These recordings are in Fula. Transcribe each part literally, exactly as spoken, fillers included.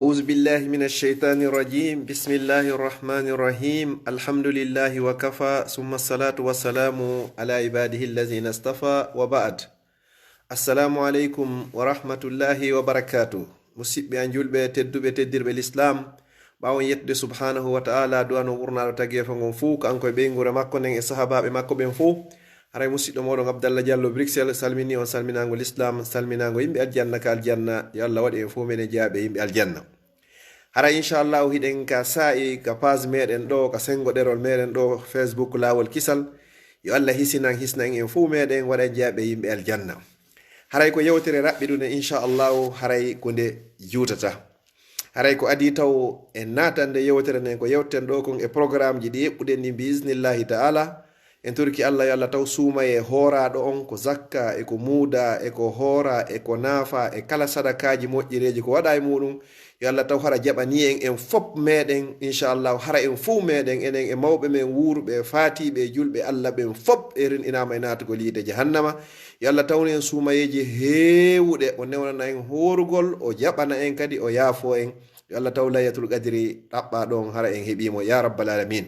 أعوذ بالله من الشيطان الرجيم. بسم الله الرحمن الرحيم. الحمد لله وكفى، ثم الصلاة والسلام على عباده الذين اصطفى، وبعد. السلام عليكم ورحمة الله وبركاته. Musidɓe an julɓe tedduɓe, teddirɓe l'islam, ɓawon yettude subhanahu wa ta'ala, du'ano wurnaaɗo tageefa ngon fuu, kanko e ɓeynguure makko nden e sahaabaaɓe makko ɓen fuu. Haray musiɗɗo mooɗon Abdallah Diallo Bruxelles salmini on salminaango l'islam, salminaango yimɓe aljanna ka aljanna. Yo Allah waɗu en fuu meɗen jaaɓe yimɓe aljanna. Haray inchallahu hiɗen ka saa'i ka page meɗen ɗo, ka sengo ɗerol meɗen ɗo, Facebook Laawol Kisal. Yo Allah hisinan, hisnan en fuu meɗen, waɗan jaaɓe yimɓe aljanna. Haray ko yewtere raɓɓiɗunde inchallahu, haray ko nde juutata. Haray ko adii taw en naatande yewtere nden, ko yewten ɗo kon e programmeji ɗi eɓɓuɗen ɗin bi iznillahi ta'ala. En torki Allah, yo Allah taw suumayee hooraaɗo on, ko zakka e ko muuda e ko hoora e ko naafa e kala sadakaaji moƴƴereeji ko waɗa e muɗum. Yo Allah taw hara jaɓanii en, en fop meɗen, inchallahu, hara en fuu meɗen, enen e mawɓe men wuuruɓe e faatiiɓe e julɓe Allah ɓen fop, erin inaama e naatugol yiite jahannama. Yo Allah tawnu en suumayeeji heewuɗe, o newnana en hoorugol, o jaɓana en kadi, o yaafoo en. Yo Allah taw Laylatul Qadri ɗaɓɓaa ɗon, hara en heɓii mo, ya rabbal alamin.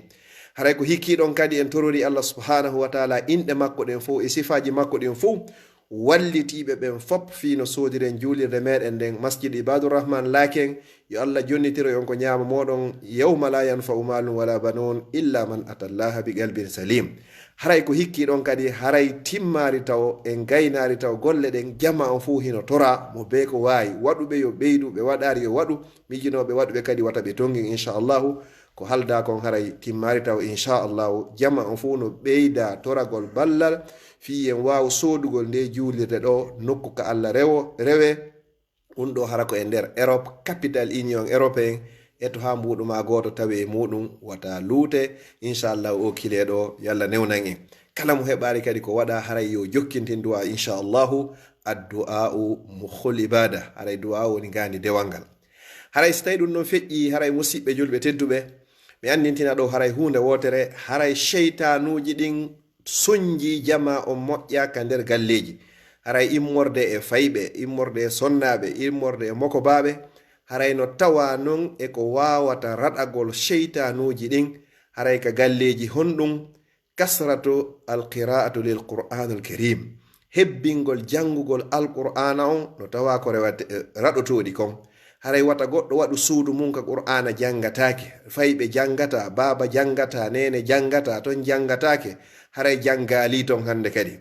Haray ko hikkii ɗon kadi, en torori Allah subhanahu wa ta'ala inɗe makko ɗen fow e sifaaji makko ɗin fow, wallitiiɓe ɓen fop fii no soodiren juulirde meɗen nden, Masjid Ibadur Rahman Laaken. Yo Allah jonnitiro on ko ñaamo mooɗon, yawma la yanfa'u malun wala banun illa man atallaha bi qalbin salim. Haray ko hikkii ɗon kadi, haray timmaari taw, en gaynaari taw golle ɗen, jamaa on fow hino toraa mo bee ko waawi. Waɗuɓe yo ɓeydu, ɓe waɗaari yo waɗu, miijinooɓe waɗuɓe kadi wata ɓe tongin, inchallahu. Ko haldaa kon haray timmaari taw, inchallahu. Jamaa on fow no ɓeyda toragol ballal, fii en waawa soodugol nde juulirde ɗo, nokku ka Allah rewo, rewe. Ɗun ɗo hara ko e nder Europe, capital Union Européen, e to haa mbuuɗu maa gooto tawe e muɗum, wata luute, inchallahu, o kile ɗo, yo Allah newnan en. Kala mo heɓaali kadi ko waɗa, haray yo jokkintin du'a, inchallahu, addu'a'u mukhul ibada, haray du'a woni ngaandi dewal ngal. Haray si tawi ɗun ɗon feƴƴi, haray musiɓɓe julɓe tedduɓe, mi anndintina ɗo haray huunde wootere, haray seytaanuuji ɗin sonji jamaa on moƴƴa ka nder galleeji. Haray immorde e fayɓe, immorde e sonnaaɓe, immorde e mokobaaɓe, haray no tawa non e ko waawata raɗagol seytaanuuji ɗin, haray ka galleeji honɗum? Kasratu alqira'atu lil Qur'anil Karim. Hebbingol janngugol Alqur'aana on no tawa ko rewate, eh, raɗotooɗi kon. Haray wata goɗɗo waɗu suudu mun ka Qur'aana janngataake, fayɓe janngata, baaba janngata, neene janngata, ton janngataake, haray janngaali ton hannde kadi.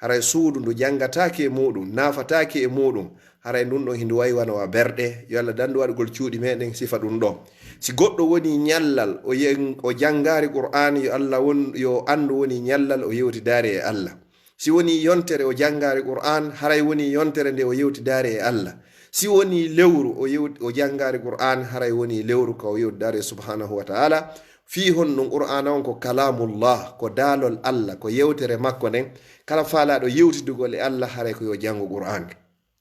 Haray suudu ndu janngataake e muɗum, naafataake e muɗum, haray ndun ɗon hindu wayi wano wa berɗe, yo Allah dandu waɗugol cuuɗi meɗen sifa ɗun ɗo. Si goɗɗo woni ñallal, o yen-, o janngaari Qur'aan, yo Allah won, yo anndu woni ñallal, o yewtidaari e Allah. Si woni yontere o janngaari Qur'aan, haray woni yontere nde o yewtidaari e Allah. Si woni lewru o yewt-, o janngaari Qur'aan, haray woni lewru ka o yewtidaari subhanahu wa ta'ala. Fii honɗum? Qur'aana on ko kalamullah, ko daalol Allah, ko yewtere makko nden. Kala faalaaɗo yewtidugol e Allah, haray ko yo janngu Qur'aan.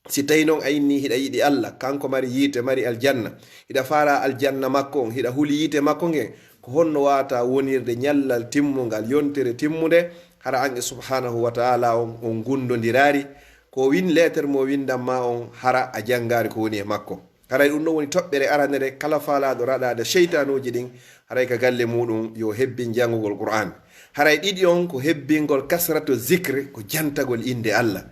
Si tawi non a inni hiɗa yiɗi Allah, kanko mari yiite, mari aljanna, hiɗa faala aljanna makko on, hiɗa huli yiite makko ngen, ko honno waawata wonirde ñallal timmungal, yontere timmunde, hara an e subhanahu wa ta'ala on, on gundondiraali? Ko win-, leeter mo windan ma on, hara a janngaari ko woni e makko. Haray ɗum ɗon woni toɓɓere aranere kala faalaaɗo raɗaade seytaanuuji ɗin, haray ka galle muɗum yo hebbin janngugol Qur'aan. Haray ɗiɗi on ko hebbingol kasratu zikri, ko jantagol innde Allah.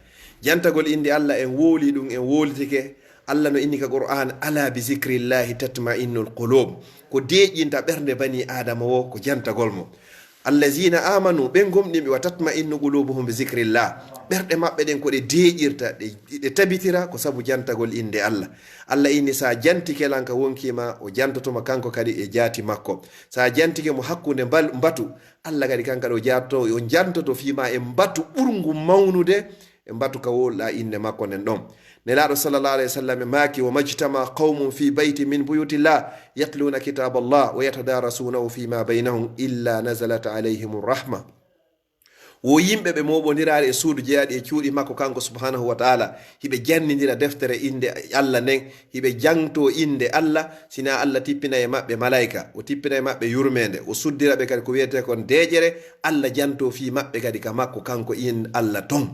Jantagol innde Allah, en wowli ɗum, en wowlitike. Allah no inni ka Qur'aan, "Ala bi zikrillahi tatma'innul qulub." Ko deeƴinta ɓernde bani Aadama wo, ko jantagol mo. "Allazina amanu", ɓen gomɗinɓe, "wa tatma'innu qulubuhum bi zikrillah." Ɓerɗe maɓɓe ɗen ko ɗe deeƴirta, ɗe, ɗe tabitira ko sabu jantagol innde Allah. Allah inni, "Sa jantike lan ka wonkii ma, o jantotoma kanko kadi e jaati makko." Sa jantike mo hakkunde mbal-, mbatu, Allah kadi kanka ɗo jaatto, o jantoto fii ma e mbatu ɓurngu mawnude e mbatu ka wowluɗaa innde makko nden ɗon. Nelaaɗo sallallahu alayhi wa sallam maaki, "Wa majtama qawmun fi bayti min buyutillah yatluna kitaballah wa yatadarasunahu fima baynahum illa nazalat alayhim rahma." Wo yimɓe ɓe mooɓondiraali e suudu jeyaaɗi e cuuɗi makko kanko subhanahu wa taala, hiɓe janndindira deftere innde Allah nden, hiɓe jangto innde Allah, sina Allah tippina e maɓɓe malayka, o tippina e maɓɓe yurmeende, o suddira ɓe kadi ko wiyetee kon deeƴere, Allah janto fii maɓɓe kadi ka makko kanko in Allah ton.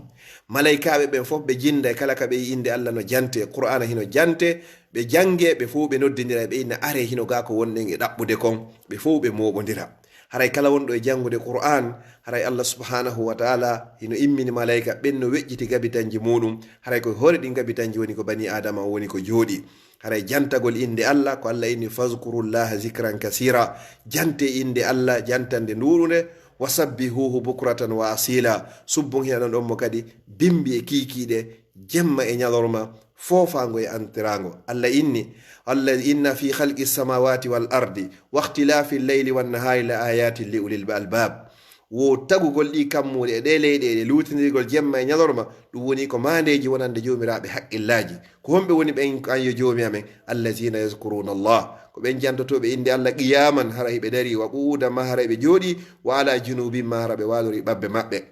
Malaykaaɓe ɓen fof ɓe jinnda e kala ka ɓe yi'i innde Allah no jante, Qur'aana hino jante, ɓe jange, ɓe fof ɓe noddindira, ɓe inna aree hino gaa ko wonɗen e ɗaɓɓude kon, ɓe fof ɓe mooɓondira. Haray kala wonɗo e janngude Qur'aan, haray Allah subhanahu wa taala hino immini malayka ɓen no weƴƴiti gabitanji muuɗum, haray ko hoore ɗin gabitanji woni ko bani Aadama on woni ko jooɗi. Haray jantagol innde Allah, ko Allah inni, "Fazkurullaha zikran kasira." Jante innde Allah, jantande nduuɗunde, "Wa sabbihuhu bukratan wa asila." Subbon hina ɗon ɗon mo kadi, bimbi e kiikiiɗe, jemma e ñalorma, foofaango e antiraango. Allah inni, Allah, "Inna fi khalqi samawati wal ardi, wa ikhtilafi llayli wan nahari la ayatin li ulil albab." Wo tagugol ɗi kammuuli e ɗe leyɗeele, luutindirgol jemma e ñalorma, ɗum woni ko maandeeji wonande joomiraaɓe haqqillaaji. Ko honɓe woni ɓen, an yo Joomi amen? "Allazina yazkuruna Allah." Ko ɓen jantotooɓe innde Allah qiyaman, hara hiɓe darii, wa qu'udan, ma hara hiɓe jooɗii, wa ala junubihim, ma hara ɓe waalori ɓabbe maɓɓe.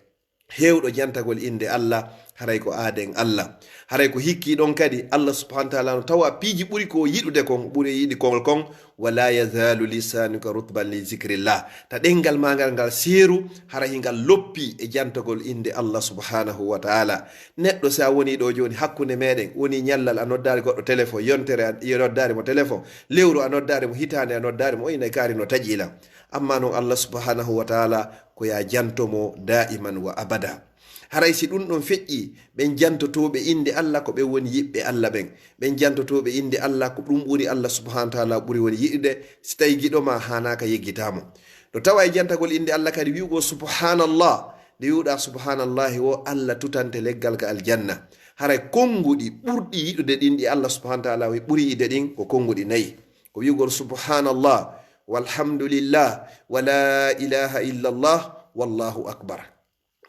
Heewɗo jantagol innde Allah, haray ko aaden Allah. Haray ko hikkii ɗon kadi, Allah subhanahu wa taala no tawa piiji ɓuri ko yiɗude kon, ɓuri yiɗi kon kon, "Wala yazalu lisanuka rutban li zikrillah." Ta ɗenngal maa ngal, ngal seeru, hara hingal loppi e jantagol innde Allah subhanahu wa taala. Neɗɗo, si a wonii ɗo jooni hakkunde meɗen, wonii ñallal a noddaali goɗɗo téléphone, yontere a, a noddaali mo téléphone, lewru a noddaali mo, hitaande a noddaali mo, o inay kaari no taƴi lan. Amma non Allah subhanahu wa taala ko ya janto mo daiman wa abada. Haray si ɗum ɗon feƴƴi, ɓen jantotooɓe innde Allah ko ɓen woni yiɓɓe Allah ɓen. Ɓen jantotooɓe innde Allah ko ɗum ɓuri Allah subhanahu wa taala ɓuri woni yiɗude. Si tawi giɗo ma haanaaka yeggitaa mo. No tawa e jantagol innde Allah kadi wi'ugol subhanallah. Nde wi'uɗaa subhanallahi wo, Allah tutante leggal ka aljanna. Haray konnguɗi ɓurɗi yiɗude ɗin ɗi Allah subhanahu wa taala wi ɓuri yiɗude ɗin ko konnguɗi nayi. Ko wi'ugol subhanallah, walhamdulillah, wa la ilaha illallah, wallahu akbar.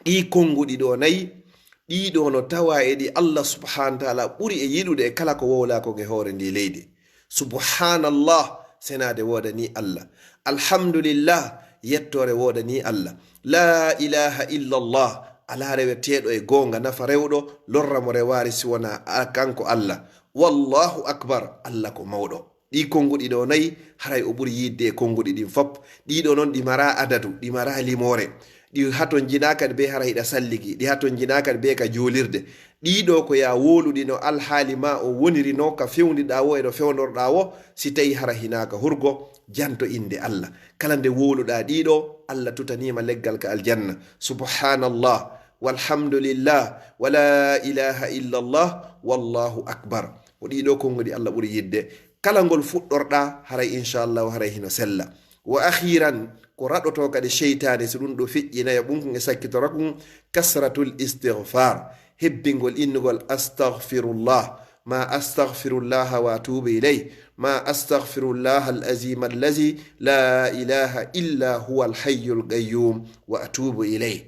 Ɗii konnguɗi ɗoo nayi, ɗii ɗoo no tawaa e ɗi Allah subhanahu wa taala ɓuri e yiɗude e kala ko wowlaa kon e hoore ndii leydi. Subhanallah, senaade woodanii Allah. Alhamdulillah, yettoore woodanii Allah. La ilaha illallah, alaa reweteeɗo e goonga nafa rewɗo, lorra mo rewaari si wonaa a-, kanko Allah. Wallahu akbar, Allah ko mawɗo. Ɗii konnguɗi ɗoo nayi, haray o ɓuri yiɗde e konnguɗi ɗin fop. Ɗii ɗoo non ɗi maraa adadu, ɗi maraa limoore. Ɗi hatonjinaa kadi bee hara hiɗa salligi, ɗi hatonjinaa kadi bee ka juulirde. Ɗii ɗoo ko yaa wowluɗi no alhaali maa on woniri no ka fewndiɗaa wo e no fewndorɗaa wo, si tawii hara hinaa ka hurgo, janto innde Allah. Kala nde wowluɗaa ɗii ɗoo, Allah tutanii ma leggal ka aljanna. Subhanallah, walhamdulillah, wa la ilaha illallah, wallahu akbar. Ko ɗii ɗoo konnguɗi Allah ɓuri yiɗde. Kala ngol fuɗɗorɗaa, haray inchallahu, haray hino sella. Wa akhiran, ko raɗotoo kadi seytaane, so ɗum ɗoo feƴƴii nayo ɓum kon e sakkitora kon, kasratul istighfar, hebbingol innugol astaghfirullah, ma astaghfirullaha wa atubu ilayh, ma astaghfirullaha al-azim allazi la ilaha illa huwa al-hayyul qayyum wa atubu ilayh.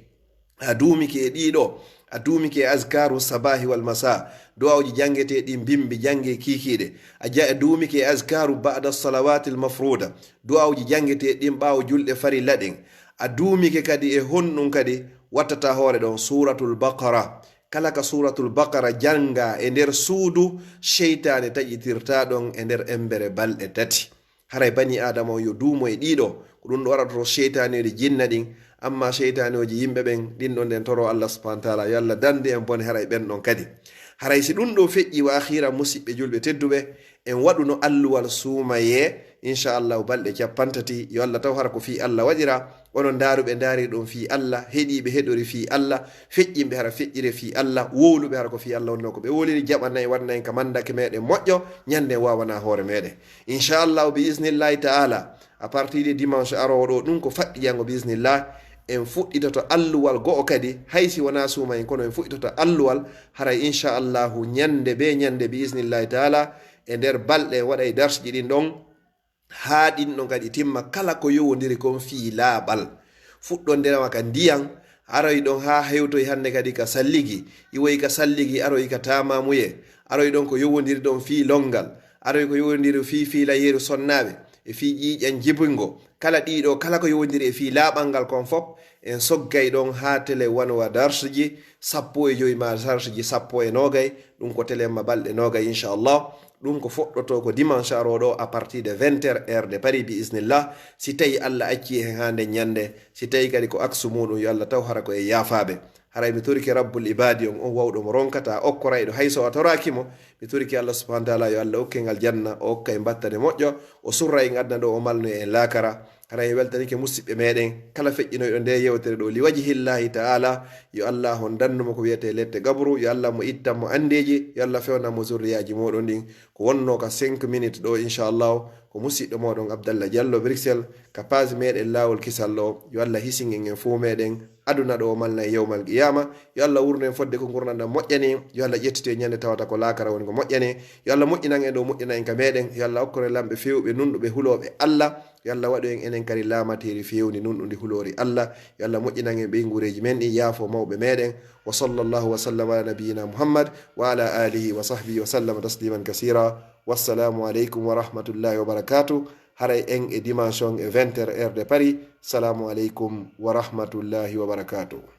A duumike e ɗii ɗoo, a duumike e azkaru sabahi wal masa, du'aawuji janngeteeɗi bimbi, jannge kiikiiɗe. A ja-, a duumike e azkaru ba'da salawatil mafruda, du'aawuji janngeteeɗi ɓaawo julɗe farilla ɗen. A duumike kadi e honɗum kadi wattata hoore ɗon, Suratul Baqara. Kala ka Suratul Baqara janngaa e nder suudu, seytaane taƴitirtaa ɗon e nder embere balɗe tati. Haray bani Aadama on yo duumo e ɗii ɗoo. Ko ɗum ɗo waɗata to seytaaneeji jinna ɗin, amma seytaanooji yimɓe ɓen, ɗin ɗon ɗen toro Allah subhanahu wa taala, yo Allah danndu en bone haray ɓen ɗon kadi. Haray si ɗum ɗoo feƴƴii, wa akhiran, musiɓɓe julɓe tedduɓe, en waɗuno alluwal suumayee, inchallahu, balɗe cappanɗe tati, yo Allah taw hara ko fii Allah waɗira, onon ndaaruɓe ndaariri ɗum fii Allah, heɗiiɓe heɗori fii Allah, feƴƴinɓe hara feƴƴire fii Allah, wowluɓe hara ko fii Allah wonno ko ɓe wowliri, jaɓana en, waɗana en ka mandake meɗen moƴƴo, ñande en waawana hoore meɗen. Inchallahu, bi isnillahi taala, à partir de dimanche aroowo ɗoo, ɗum ko faɗɗi janngo, bismillah, en fuɗɗitoto alluwal go'o kadi, hay si wonaa suuma en, kono en fuɗɗitoto alluwal, haray inchallahu ñande bee ñande, bi isnillahi taala, e nder balɗe en waɗay darsji ɗin ɗon, haa ɗin ɗon kadi timma, kala ko yowondiri kon fii laaɓal. Fuɗɗondirama ka ndiyan, aroy ɗon haa hewtoy hannde kadi ka salligi, iwoy ka salligi, aroy ka taamamuye, aroy ɗon ko yowondiri ɗon fii lonngal, aroy ko yowondiri fii fiilayeeru sonnaaɓe, e fii ƴiiƴan jibingo, kala ɗiɗo, kala ko yowondiri e fii laaɓal ngal kon fof, en soggay ɗon haa tele wano wa darsuji sappo e jowi maa darsuji sappo e noogay, ɗum ko tele ma balɗe noogay, inchallah. Ɗum ko foɗɗotoo ko dimanche arooɗo à partir de vingt heures, heure de Paris, bi isnillah. Si tawi Allah accii hen haa nden ñannde, si tawi kadi ko aksu muuɗum, yo Allah taw hara ko e yaafaaɓe. Haray mi torike Rabbul Ibaadi on, on wawɗo mo ronkata, okkorayɗo hay so a toraaki mo. Mi torike Allah subhanahu wa taala yo Allah okke en aljanna, o okka en battane moƴƴo, o surra en aduna ɗo, o malnoya en laakara. Haray en weltanike musiɓɓe meɗen kala feƴƴinoyɗo nde yewtere ɗo li wajhillahi taala, yo Allah on dannu mo ko wiyete lette gabru, yo Allah mo ittan mo andeeji, yo Allah fewnan mo zurriyaaji moɗon ɗin. Ko wonno ka cinq minutes ɗo, inchallahu, ko musiɗɗo moɗon Abdallah Diallo Bruxelles, ka page meɗen Laawol Kisal ɗo. Yo Allah hisin en en fof meɗen, aduna ɗo malna e yawmal qiyama. Yo Allah wurnu en fodde ko ngurndan ɗan moƴƴani. Yo Allah ƴettite ñande tawata ko laakara woni ko moƴƴani. Yo Allah moƴƴinan en ɗo moƴƴina en ka meɗen. Yo Allah okkore lamɓe fewɓe, nunɗuɓe, hulooɓe Allah. Yo Allah waɗu en enen kadi laamateeri fewndi, nunɗundi, huloori Allah. Yo Allah moƴƴinan en ɓeynguureeji men ɗin, yaafo mawɓe meɗen. Wa sallallahu wa sallam ala nabiyyina Muhammad wa ala alihi wa sahbihi wa sallama tasliman kasira. Wassalamu aleykum wa rahmatullahi wa barakatuh. Haray en e dimanche on e vingt heures, heure de Paris. Salamu aleykum wa rahmatullahi wa barakatuh.